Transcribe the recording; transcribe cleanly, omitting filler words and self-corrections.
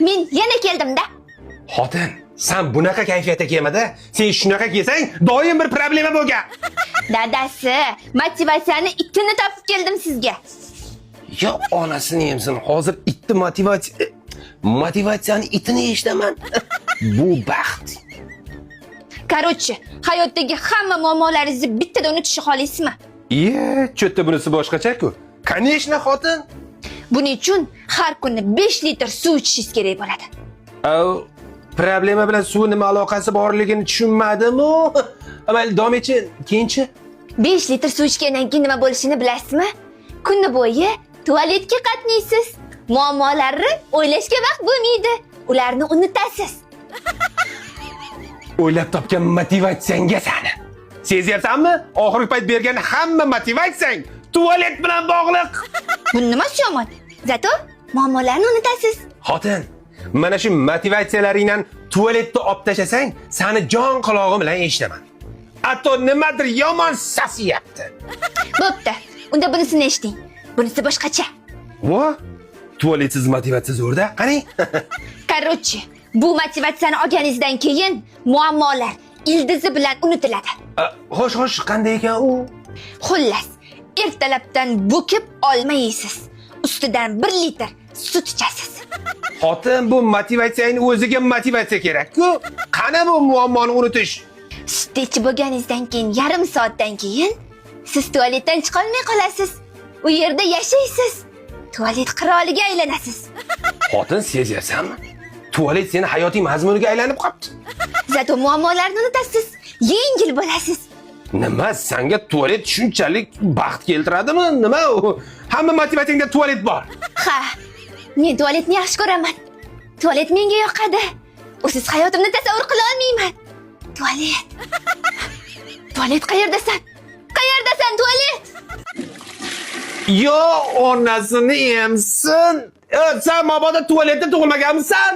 Men yana keldim-da. Xotin, san bunaqa kayfiyatda kelmada. Sen shunaqa kelsang, doim bir problema bo'lgan. Dadasi, motivatsiyani itini topib keldim sizga. Yo, onasini yemsin. Hozir itni motivatsiyani itini eshitaman. Bu baxt. Короче, hayotdagi hamma muammolaringizni bittada unutishni xohlaysizmi? Iye, cho'tta bunisi boshqacha-ku. Конечно, xotin. Buning uchun har kuni 5 litr suv ichishingiz kerak bo'ladi. Au, problema bilan suv nima aloqasi borligini tushunmadim-u. Mayli, davom etchi, keyinchi. 5 litr suv ichgandan keyin nima bo'lishini bilasizmi? Kuni bo'yi tualetga qatnaysiz. Muammolarni o'ylashga vaqt bo'lmaydi. Ularni unutasiz. O'ylab topgan motivatsiyangga sani. Sezyapsanmi? Oxirgi payt bergan hamma motivatsiyang tualet bilan bog'liq. Bu nimasi yomon? Зато muammolarni unutasiz. Xotin, mana shu motivatsiyalaringdan tualetda olib tashlasang, sani jon qulog'im bilan eshitaman. Ato nimadir yomon sasiyapti. Bo'pti. Unda bunisini eshiting. Bunisi boshqacha. Vo? Tualetsiz motivatsiya zo'rda. Qani? Короче, bu motivatsiyani olganingizdan keyin muammolar ildizi bilan unutiladi. Xo'sh, xo'sh, qanday ekan u? Xullas, ertalabdan bukib olma yeysiz. Ustidan 1 litr sut ichasiz. Xotin, bu motivatsiyaning o'ziga motivatsiya kerak-ku. Qani bu muammoni unutish? Sutni ichib bo'lganingizdan keyin yarim soatdan keyin siz tualetdan chiqolmay qolasiz. U yerda yashaysiz. Tualet qiroliga aylanasiz. Xotin, sezyapsanmi? Tualet seni hayoting mazmuniga aylanib qolibdi. Зато muammolarni unutasiz. Yengil bo'lasiz. Nima, sanga tualet shunchalik baxt keltiradimi? Nima u? Hamma motivatsiyangda tualet bor. Ha, men tualetni yaxshi ko'raman. Tualet menga yoqadi. Usiz hayotimni tasavvur qila olmayman. Tualet. Tualet, qayerdasan? Qayerdasan, tualet? Yo, onasini emsin. Sen mabodo tualetda tug'ilmaganmisan?